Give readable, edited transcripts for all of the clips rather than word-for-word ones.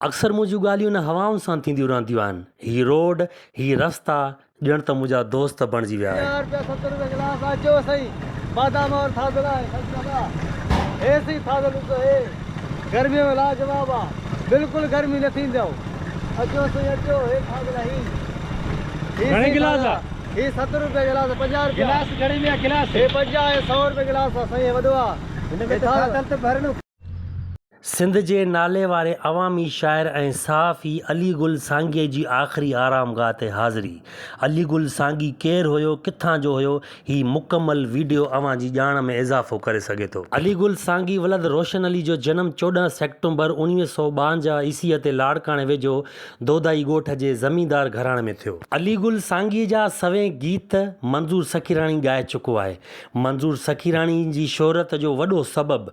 اڪثر منهنجون ڳالهيون ان هوائن سان ٿينديون رهنديون آهن. هي روڊ، هي رستا ڄڻ ته منهنجا دوست بڻجي ويا آهن. 50 روپيا 70 روپيا گلاس آ اچو سائين بادام اور ٿاڌل آهي فرسٽ ڪلاس آ هي سائين ٿاڌل ڏسو هي گرمي ۾ لاجواب آ بلڪل گرمي نه ٿيندو اچو سائين اچو هي ٿاڌل آ هي هي گهڻي سائين گلاس ٿاڌل آ؟ آ هي 70 روپيا گلاس آ 50 روپيا گلاس گهڻي ۾ آ گلاس؟ هي 50 هي 100 روپيا گلاس آ سائين هي وڏو آ هن ۾ هي ته ٿاڌل ٿاڌل ته ڀرڻو. سنڌ جي نالي واري عوامي شاعر ۽ صحافي علي گل سانگيء جي آخري آرامگاهه تي حاضري. علي گل سانگي ڪير هيو، ڪٿان جو هيو، هي مڪمل ويڊيو اوهان جي ڄاڻ ۾ اضافو ڪري سگهي ٿو. علي گل سانگي ولد روشن علي جو جنم 14 سيپٽمبر 1952 عيسويء تي لاڙڪاڻي ويجهو دودائي ڳوٺ جي زميندار گهراڻي ۾ ٿيو. علي گل سانگيء جا سوين گيت منظور سخيراڻي ڳائي چڪو آهي. منظور سخيراڻي جي شهرت جو وڏو سبب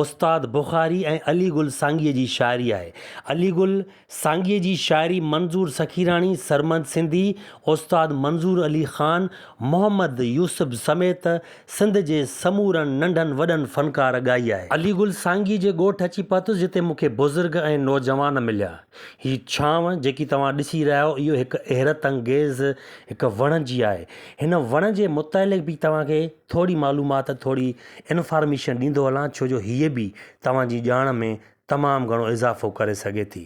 استاد بخاري ۽ علي گل سانگيء جي شاعري آهي. علي گل سانگيء جي شاعري منظور سخيراڻي، سرمد سنڌي، استاد منظور علي خان، محمد يوسف سميت سنڌ جي سمورن ننڍن وڏن فنڪار ڳائي آهي. علي گل سانگيء جي ڳوٺ اچي پهتس جتي مون کي بزرگ ۽ نوجوان مليا. هي ڇانو جيڪي توهان ڏسي رهيا آهيو اهو هڪ حيرت انگيز هڪ وڻ جي آهي. هن وڻ جي متعلق به توهان کي ٿوري معلومات ٿوري انفارميشن ڏيندو هلان ڇو جو هيء به توهان جي ڄاڻ ۾ تمام گهڻو اضافو ڪري سگهي ٿي.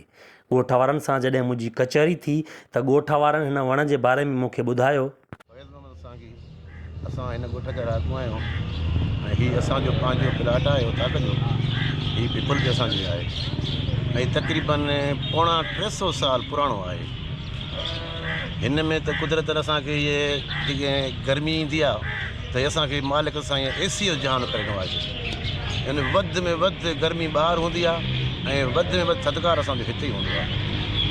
ڳوٺ وارن سان جڏهن منهنجي ڪچهري ٿي ته ڳوٺ وارن هن وڻ جي باري ۾ مون کي ٻڌايو. فيض محمد سانگي، اسان هن ڳوٺ جا رهاڪو آهيون ۽ هي اسان جو پنهنجو پلاٽ آهي اوطاق جو، هي پپل به اسان جو ئي آهي ۽ تقريبن پوڻا 300 سال پراڻو آهي. هن ۾ ته قدرت اسان کي هيء جيڪي گرمي ايندي آ ته هي اسان کي مالڪ سائين اي سي جو جهان ڪري نوازيو يعني وڌ ۾ وڌ گرمي ٻاهر هوندي آ ۽ وڌ ۾ وڌ ٿڌڪار اسان جو هتي ئي هوندو آ.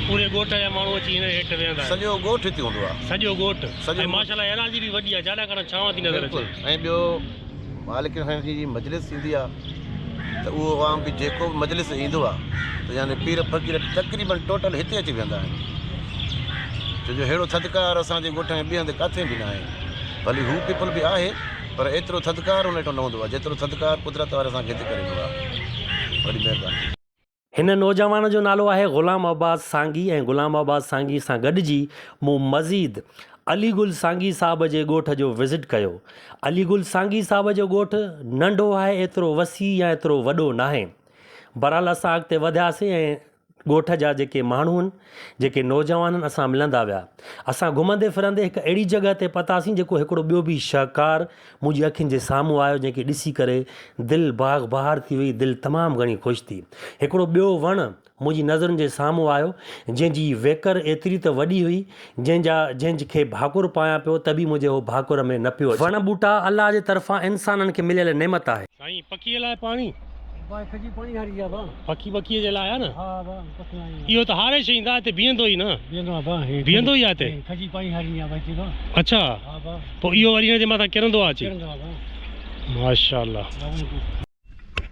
پوري ڳوٺ جا ماڻهو اچي هن هيٺ ويهندا آهن. سڄو ڳوٺ هتي هوندو آ. سڄو ڳوٺ سڄو ۽ ماشاءالله ايراضي به وڏي آ چاڏا ڪرڻ ڇانو ٿي نظر اچي. بلڪل ۽ ٻيو مالڪ سائين جي مجلس ٿيندي آ. ته اهو عوام به جيڪو به مجلس ايندو آ ته يعني پير فقير تقريبن ٽوٽل هتي اچي ويهندا آهن ڇو جو ههڙو ٿڌڪار اسان جي ڳوٺ ۾ ٻئي هنڌ ڪاٿي به ناهي ڀلي هو پيپل به آهي پر ايترو ٿڌڪار ان هيٺو نه هوندو آ جيترو ٿڌڪار قدرت واري اسان کي هتي ڪري ڏنو آ وڏي مهرباني. هن نوجوان جو نالو آهي غلام عباس سانگي ۽ غلام عباس سانگي سان گڏجي مون مزيد علي گل سانگي صاحب جي ڳوٺ جو وزٽ ڪيو. علي گل سانگي صاحب جو ڳوٺ ننڍو آهي ايترو وسيع يا ايترو وڏو ناهي. بهرحال اسان اڳتي وڌياسين ۽ ڳوٺ جا جيڪي ماڻهو آهن جيڪي نوجوان آهن اسان ملندا ويا. اسان گهمندي ڦرندي هڪ اهڙي جڳهه تي پهتاسين جيڪو هڪڙو ٻيو به شهڪار منهنجي اکين جي سامهون آيو جنهن کي ڏسي ڪري دل باغ بهار ٿي وئي دل تمام گهڻي خوش ٿي. هڪڙو ٻيو وڻ منهنجي نظرن جي سامهون آيو جنهن جي ويڪر ايتري ته وڏي هئي جنهن جا جنهن کي ڀاڪر پايان پيو ته به منهنجي هو ڀاڪر ۾ نه پيو اچي. وڻ ٻوٽا الله جي طرفان انسانن کي مليل نعمت آهي. سائين پکيء لاء پاڻي. با کجي پاڻي هاري جا با. پکي بکيء جي لاء آ نه. ها با پکي لاء. اهو ته هاري شيء ايندا هتي بيهندو ئي نه. بيهندو آ با هي. بيهندو ئي آ هتي. کجي پاڻي هاري جا با هتي با. اڇا. ها با. پوء اهو وري هن جي مٿان ڪرندو آ اچي. ڪرندو آ با. ماشاءالله.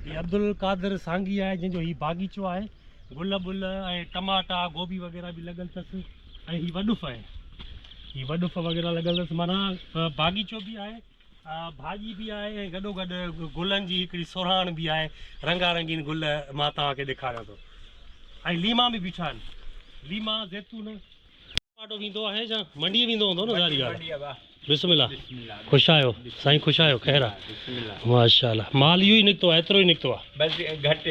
هي عبدالقادر سانگي آهي جنهن جو هي باغيچو آهي گل ٻل ۽ ٽماٽا گوبي وغيره به لڳل اٿس ۽ هي وڏف آهي هي وڏف وغيره لڳل اٿس معنيٰ باغيچو به آهي ڀاڄي به آهي ۽ گڏو گڏ گلن جي هڪڙي سرهاڻ به آهي رنگا رنگين گل مان توهان کي ڏيکاريان ٿو ۽ ليما به بيٺا آهن ليما زيتون ٽماٽو ويندو آهي يا منڊي ويندو هوندو نه ظاهري ڳالهه بسم الله خوش آهيو سائين خوش آهيو خير آهي ماشاءالله مال اهو ئي نڪتو آهي ايترو ئي نڪتو آهي بس گهٽ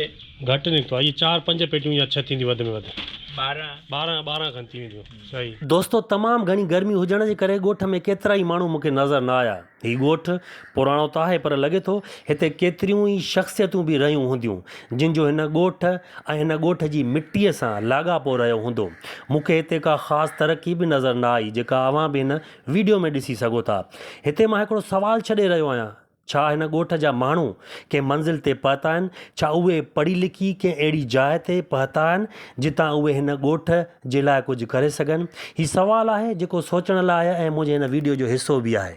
گهٽ نڪتو آهي اهي چار پنج پيٽيون يا ڇهه ٿينديون وڌ ۾ وڌ 12 12 کن ٿي وينديون صحيح. دوستو تمام گهڻي گرمي هجڻ جي ڪري ڳوٺ ۾ ڪيترائي ماڻهو مون کي نظر نه آيا. هي ڳوٺ پراڻو ته آهي پر لڳي ٿو هتي ڪيتريون ئي شخصيتون به رهيون هونديون جن جو هن ڳوٺ ۽ هن ڳوٺ جي مٽيء سان لاڳاپو رهيو هوندو. مون کي هتي ڪا خاص ترقي به نظر نه آئي جيڪا اوهان به هن ويڊيو ۾ ڏسي سگهو ٿا. هتي مان هڪڙو سوال ڇڏي رهيو آهيان. ڇا هن ڳوٺ جا ماڻهو ڪنهن منزل تي پهتا آهن؟ ڇا اهي پڙهي لکي ڪنهن اهڙي جاء تي پهتا آهن جتان اهي هن ڳوٺ جي لاء ڪجهه ڪري سگهن؟ هي سوال آهي جيڪو سوچڻ لاء آهي ۽ منهنجي هن ويڊيو جو حصو به آهي.